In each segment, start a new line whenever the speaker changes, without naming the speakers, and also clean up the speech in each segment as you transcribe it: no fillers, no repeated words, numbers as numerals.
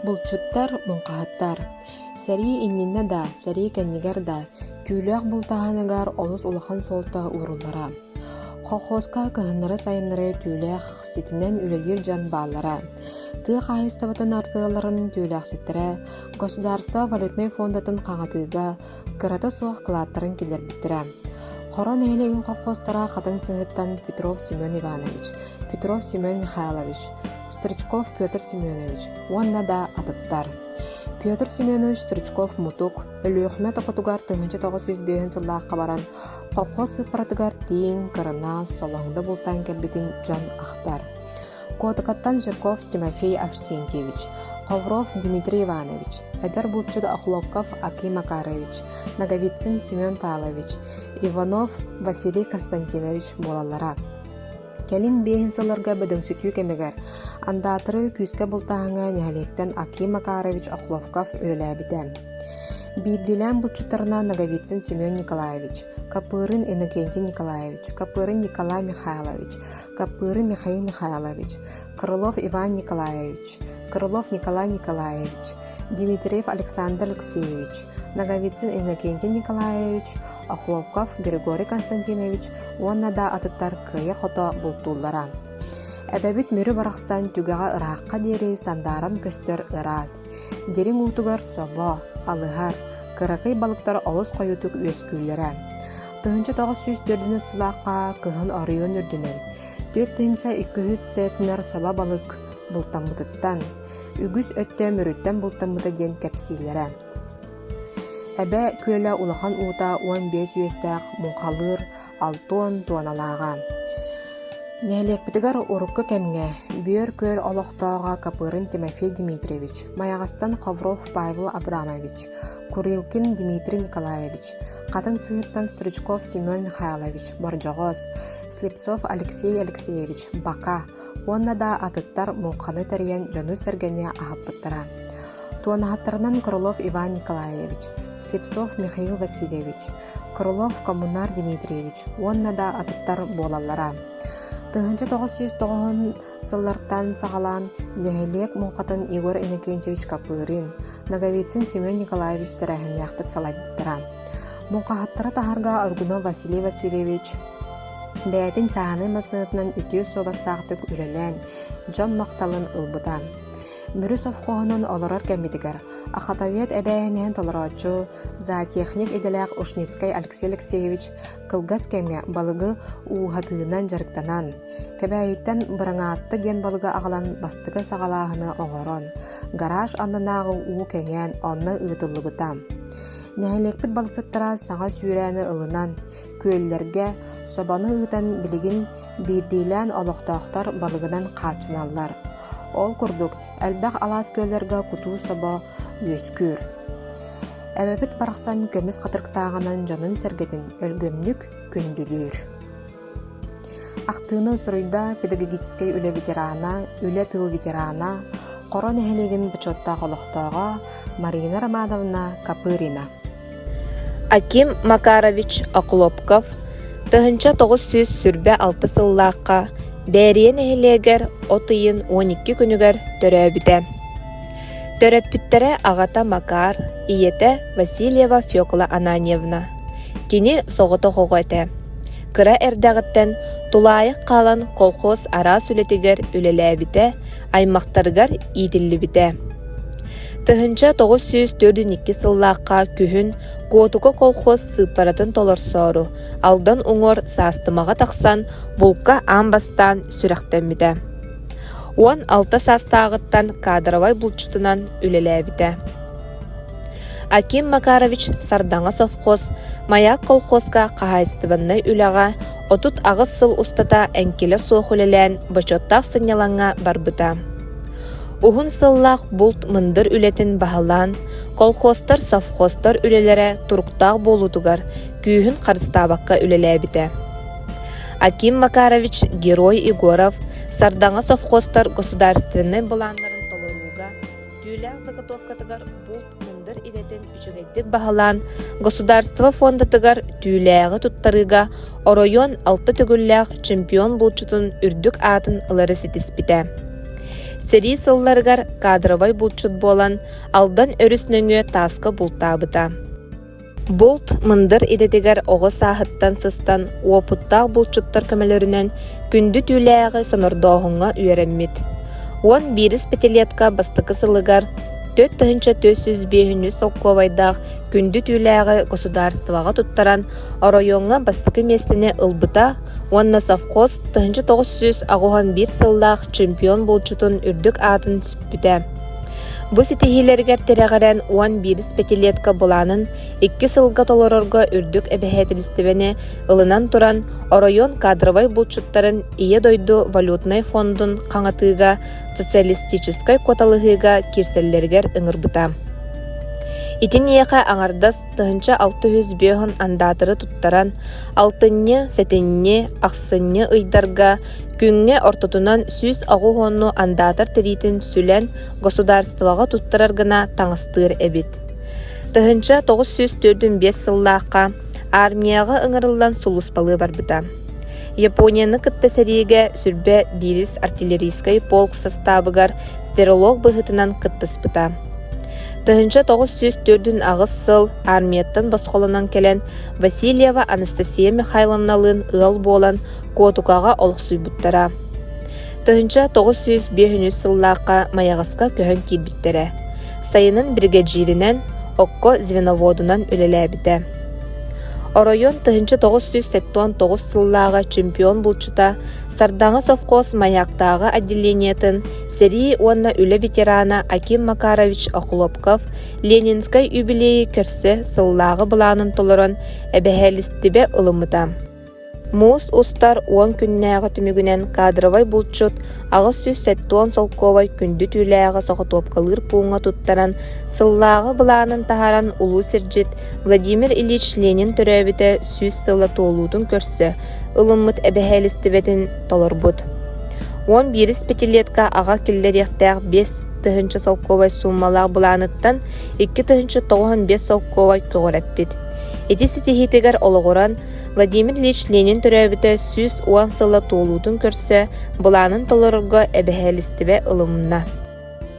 Булчуттар, муҥхаһыттар. Сэрии иннинэ да, сэрии кэннигэр да түүлээх бултааһыныгар олус улахан суолта ууруллара. Колхозка кыһыннары-сайыннары түүлээх ситинэн үлэлиир дьон бааллара. Тыа хаһаайыстыбатын артыалларын түүлээхситтэрэ государство валютнай фондатын хаҥатыыга кырата суох кылааттарын киллэрбиттэрэ. Хоро нэһилиэгин колхозтара Хатыҥ Сыһыттан Петров Семен Иванович, Петров Семен Михайлович, Стручков Петр Семенович уонна да атыттар. Петр Семенович Стручков Мутук, Өлүөхүмэ токотугар 1905 сыллаахха баран, колхоз сыыппаратыгар тииҥ, кырынаас, солоҥдо бултаан кэлбитин дьон ахтар. Куотукаттан Жирков Тимофей Арсентьевич, Ховров Дмитрий Иванович, эдэр булчут Охлопков Аким Макарович, Ноговицын Семен Павлович, Иванов Василий Константинович буолаллара. Кэлин биэһин сылларга бөдөҥсүтүү кэмигэр андаатыры күүскэ бултааһыҥҥа нэһилиэктэн Аким Макарович Охлопков үлэлээбитэ. Биирдиилээн булчуттарынан Ноговицын Семен Николаевич, Капырин Иннокентий Николаевич, Капырин Николай Михайлович, Каппыры Михаил Михайлович, Крылов Иван Николаевич, Крылов Николай Николаевич, Дмитриев Александр Алексеевич, Ноговицын Иннокентий Николаевич, Охлопков Григорий Константинович уонна да атыттар кыайа-хото бултууллара. Эбэбит Мүрү барахсан түгэҕэ ыраахха диэри сандааран көстөр ыраас, Дириҥ уутугар собо, алыһар, кыракый балыктар олус хойутук үөскүүллэрэ. 1904 сыллаахха кыһын оройуон үрдүнэн 4200 центнер собо балык бултаммытыттан, үгүс өттө Мүрүттэн бултаммыта диэн кэпсииллэрэ. Эбэ күөлэ улахан уута 15 үөстээх муҥхалыыр алтыан туоналааҕа. Нэһилиэкпитигэр урукку кэмҥэ Бүөр күөл олохтооҕо Копырин Тимофей Дмитриевич, Майаҕастан Ховров Павел Абрамович, Курилкин Дмитрий Николаевич, Хатыҥ Сыһыттан Стручков Семен Михайлович, Бордьоҕос, Слепцов Алексей Алексеевич, Бака уонна да атыттар муҥханы тэрийэн дьону-сэргэни аһаппыттара. Туонаһаттарынан Крылов Иван Николаевич, Слепцов Михаил Васильевич, Крылов Коммунар Дмитриевич уонна да атыттар буолаллара. 1990 сыллартан саҕалаан нэһилиэк муҥхатын Егор Иннокентьевич Копырин, Ноговицын Семен Николаевич тэрээһиннээхтик салайбыттара. Муҥхаһыттары таһарга Аргунов Василий Васильевич бэйэтин чааһынай массыынатынан үтүө суобастаахтык үлэлээн, дьон махталын ылбыта. Мүрү совхоһунан олорор кэммитигэр охотовед эбээһинэһин толорооччу, зоотехник идэлээх Ушницкай Алексей Алексеевич кылгас кэмҥэ балыгы ууһатыынан дьарыктанан, Кэбээйиттэн Быраҥаатта диэн балыгы аҕалан бастакы саҕалааһыны оҥорон, гараж аннынааҕы уу кэҥээн онно ыытыллыбыта. Нэһилиэкпит балыксыттара саҥа сүүрээни ылынан, күөллэргэ собону ыытан билигин биирдиилээн олохтоохтор балыгынан хааччыналлар. Ол курдук, элбэх алаас күөллэргэ кутуу собо үөскүүр. Эбэбит барахсан көмүс хатырыктааҕынан дьонун-сэргэтин өлгөмнүк күндүлүүр. Ахтыыны суруйда педагогическай үлэ ветерана, үлэ тыыл ветерана, Хоро нэһилиэгин бочуоттаах олохтооҕо Марина Романовна Копырина.
Аким Макарович Охлопков 1926 сыллаахха Бээрийэ нэһилиэгэр от ыйын 12 күнүгэр төрөөбүтэ. Төрөппүттэрэ аҕата Макар, ийэтэ Васильева Фекла Ананьевна. Кини соҕотох оҕо этэ. Кыра эрдэҕиттэн тулаайах хаалан колхоз араас үлэтигэр үлэлээбитэ, аймахтарыгар иитиллибитэ. 1942 сыллаахха күһүн Куотука колхоз сыыппаратын толорсоору Алдан уҥуор Саастымаҕа тахсан булка аан бастаан сүрэхтэммитэ. 16 саастааҕыттан кадровай булчутунан үлэлээбитэ. Аким Макарович Сардаҥа совхоз Маяк колхозка хаһаайыстыбаннай үлэҕэ 38 сыл устата эҥкилэ суох үлэлээн бочуоттаах сынньалаҥҥа барбыта. Уһун сыллаах булт мындыр үлэтин баһылаан, колхозтар, совхозтар үлэлэрэ туруктаах буолуутугар күүһүн харыстаабакка үлэлээбитэ. Аким Макарович Герой Егоров Сардаҥа совхозтар государственнай былааннарын толорууга түүлээх заготовкатыгар булт мындыр идэтин үчүгэйдик баһылаан, государство фондатыгар түүлээҕи туттарыыга оройуон алта төгүллээх чемпион булчутун үрдүк аатын ылары ситиспитэ. Сэрии сылларыгар кадровай булчут буолан, Алдан өрүс нөҥүө тааска бултаабыта. Булт мындыр идэтигэр оҕо сааһыттан сыстан уопуттаах булчуттар көмөлөрүнэн күндү түүлээҕи сонордооһуҥҥа үөрэммит. 11 пятилетка бастакы сылыгар 4405 солкуобайдаах күндү түүлээҕи государствоҕа туттаран оройуоҥҥа бастакы миэстэни ылбыта уонна совхоз 1981 сыллаах чемпион булчутун үрдүк аатын сүкпүтэ. Бу ситиһиилэригэр тирэҕирэн 11 пятилетка былаанын икки сылга толорорго үрдүк эбэһээтилистибэни ылынан туран, оройуон кадровай булчуттарын Ийэ дойду валютнай фондун хаҥатыыга социалистическай куоталаһыыга киирсэллэригэр ыҥырбыта. Итиниэхэ аҥардас 1605 андаатары туттаран, алтынньы, сэтинньи, ахсынньы ыйдарга күҥҥэ ортотунан 180 андаатар тириитин сүлэн государствоҕа туттарар гына таҥастыыр эбит. 1945 сыллаахха армияҕа ыҥырыллан сулууспалыы барбыта. Японияны кытта сэриигэ сүрбэ биирис артиллерийскай полк састаабыгар стрелок быһыытынан кыттыспыта. 1948 сыл армияттан босхолонон кэлэн Васильева Анастасия Михайловналыын ыал буолан Куотукаҕа олохсуйбуттара. 1953 сыллаахха Майаҕаска көһөн киирбиттэрэ. Сайынын биригэдьииринэн, окко звеноводунан үлэлээбитэ. Оройуон 1979 сыллааҕы чемпион булчута Сардаҥа совхоз Маяктааҕы отделениетын сэрии уонна үлэ ветерана Аким Макарович Охлопков Ленинскэй юбилейы көрсө сыллааҕы былаанын толорон эбэһээлистибэ ылыммыта. Муус устар уон күннээҕи түмүгүнэн кадровай булчут 870 солкуобай күндү түүлээҕи соҕотуопкалыыр пууҥҥа туттаран, сыллааҕы былаанын таһааран улуу сирдьит Владимир Ильич Ленин төрөөбүтэ 100 сыла туолуутун көрсө ылыммыт эбэһээлистибэтин толорбут. Уон биирис пятилетка аҕа киллэриэхтээх 5 тыһыынча солкуобай сууммалаах былааныттан 2 905 солкуобай көҕүрэппит. Ити ситиһиитигэр олоҕуран, Владимир Ильич Ленин төрөөбүтэ 110 сыла туолуутун көрсө, былаанын толорорго эбэһээлистибэ ылымна.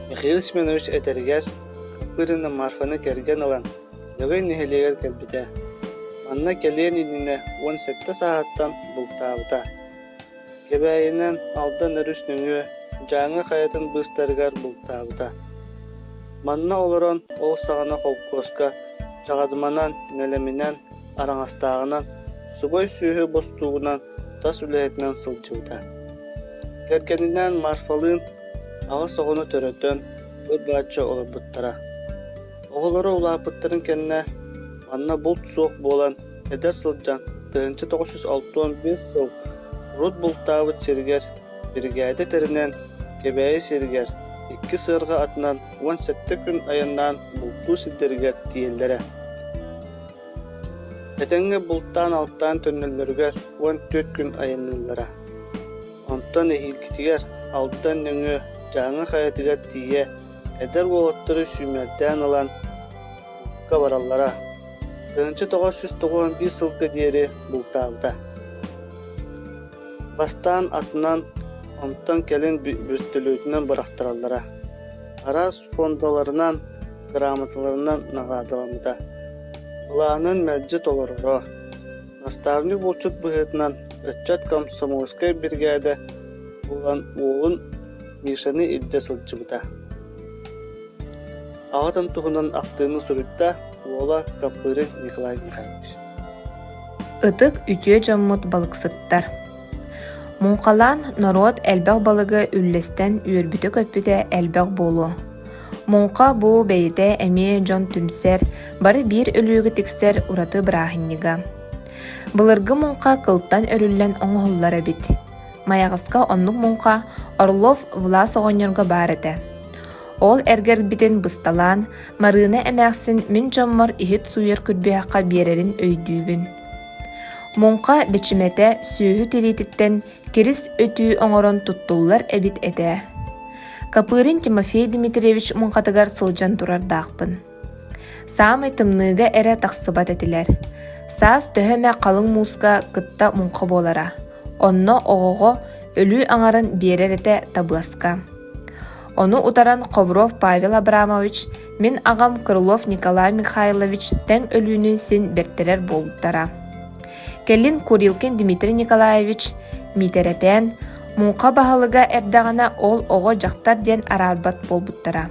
Михаил Семенович этэригэр, Копырина Марфаны кэргэн ылан, Лөгөй нэһилиэгэр кэлбитэ. Манна кэлиэн иннинэ 17 сааһыттан бултаабыта. Кэбээйинэн Алдан өрүс нөҥүө Дьааҥы хайатын быыстарыгар бултаабыта. Манна олорон ол саҕана холкуоска Чаҕадыманан, Нэлэминэн, Араҥастааҕынан, субай сүөһү бостуугунан тас үлэһитинэн сылдьыбыта. Кэргэнинээн Марфалыын аҕыс оҕону төрөтөн, быр-бааччы олорбуттара. Оҕолоро улааппыттарын кэннэ манна булт суох буолан, эдэр сылдьан 1965 сыл урут бултаабыт сиригэр биригээдэ тэринэн Кэбээйи сиригэр икки сыарҕа атынан 17 күн айаннаан бултуу сирдэригэр тиийэллэрэ. Этэҥҥэ бултаан-алтаан төннөллөрүгэр 14 күн айанныыллара. Онтон эһиилгитигэр Алдан нөҥүө Дьааҥы хайатыгар тиийэ эдэр уолаттары сүүмэрдээн ылан булка бараллара. 1991 сылга диэри бултаабыта. Бастаан атынан, онтон кэлин бөртөлүөтүнэн бырахтараллара. Араас фондаларынан, грамоталарынан наҕараадаламмыта. Былаанын мэлдьи толороро. Наставник булчут быһыытынан ыччат комсомольскай биригээдэ булан уолун Мишаны илдьэ сылдьыбыта. Аҕатын туһунан ахтыыны суруйда уола Каппырин Николай Михайлович.
Ытык үтүө дьоммут балыксыттар. Муҥхалаан норуот элбэх балыгы үллэстэн үөрбүтэ-көппүтэ элбэх буолуо. Муҥха бу бэйэтэ эмиэ дьон түмсэр, бары биир өлүүгэ тиксэр ураты бырааһынньыга. Былыргы муҥха кылтан өрүллэн оҥоһуллар эбит. Майаҕаска оннук муҥха Орлов Влас оҕонньорго баар этэ. Ол эргэрбитин бысталаан, Марыына эмээхсин мин дьоммор иһит сууйар күрбүһэххэ биэрэрин өйдүүбүн. Муҥха бэчимэтэ сүөһү тириититтэн кирис өтүү оҥорон туттуллар эбит этэ. Копырин Тимофей Дмитриевич муҥхатыгар сылдьан турардаахпын. Саамай тымныыга эрэ тахсыбат этилэр. Саас төһө эмэ халыҥ мууска кытта муҥха буолара. Онно оҕоҕо өлүү аҥарын биэрэр этэ табыаска. Ону утаран Ховров Павел Абрамович, мин аҕам Крылов Николай Михайлович тэҥ өлүүнү син бэртэрэр буолбуттара. Кэлин Курилкин Дмитрий Николаевич Миитэрэпээн муҥха баһылыга эрдэҕинэ ол оҕо-дьахтар диэн араарбат буолбуттара.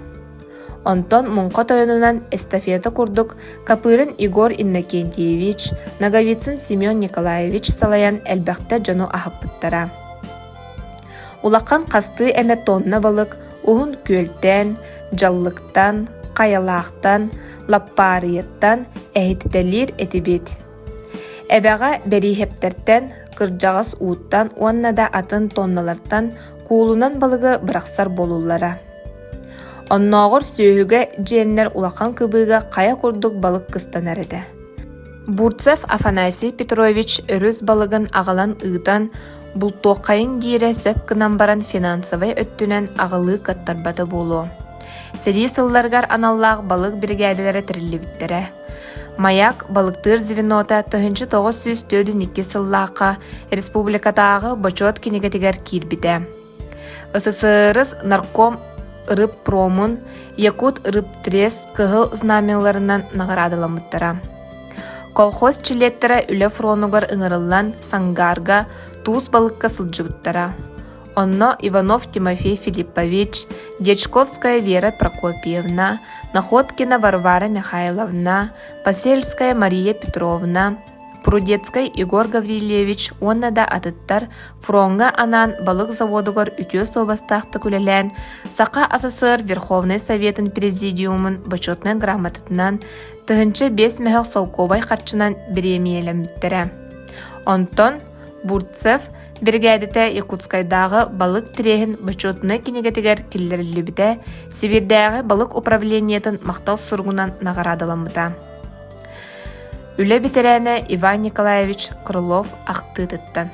Онтон муҥха тойонунан эстафета курдук Копырин Егор Иннокентьевич, Ноговицын Семен Николаевич салайан элбэхтэ дьону аһаппыттара. Улахан хастыы эмэ тонна балык Уһун Күөлтэн, Дьаллыктан, Хайалаахтан, Лаппаарыйаттан эһититэлиир этибит. Эбэҕэ Бэрииһэптэртэн, кырдьаҕас ууттан уонна да атын тонналартан куулунан балыгы бырахсар буолуллара. Оннооҕор сүөһүгэ дьиэннэр улахан кыбыыга хайа курдук балык кыстанар этэ. Бурцев Афанасий Петрович өрүс балыгын аҕалан ыытан, бултуоххайыҥ диирэ сөп гынан баран финансовай өттүнэн аҕалыы кыаттарбата буолуо. Сэрии сылларыгар аналлаах балык биригээдэлэрэ тэриллибиттэрэ. Маяк балыктыыр звенота 1942 сыллаахха республикатааҕы Бочуот кинигэтигэр киирбитэ. СССР нарком рыбпромун, Якут рыбтрест кыһыл знамяларынан наҕараадаламмыттара. Колхоз чилиэттэрэ үлэ фронугар ыҥырыллан Сангаарга туус балыкка сылдьыбыттара. Онно Иванов Тимофей Филиппович, Дьячковская Вера Прокопьевна, Находкина Варвара Михайловна, Посельская Мария Петровна, Прудецкай Егор Гаврильевич уонна да атыттар фроҥҥа анаан балык заводугар үтүө суобастаахтык үлэлээн, Саха АССР Верховнай Советын Президиумун Бочуотунай грамотатынан 1005 мөһөх солкуобай харчынан бириэмийэлэммиттэрэ. Онтон Бурцев Биригээдэтэ Якутскайдааҕы балык тириэһин бочуотунай кинигэтигэр киллэриллибитэ, Сибиирдээҕи балык управлениетын махтал суругунан наҕараадаламмыта. Үлэ бэтэрээнэ Иван Николаевич Крылов ахтыытыттан.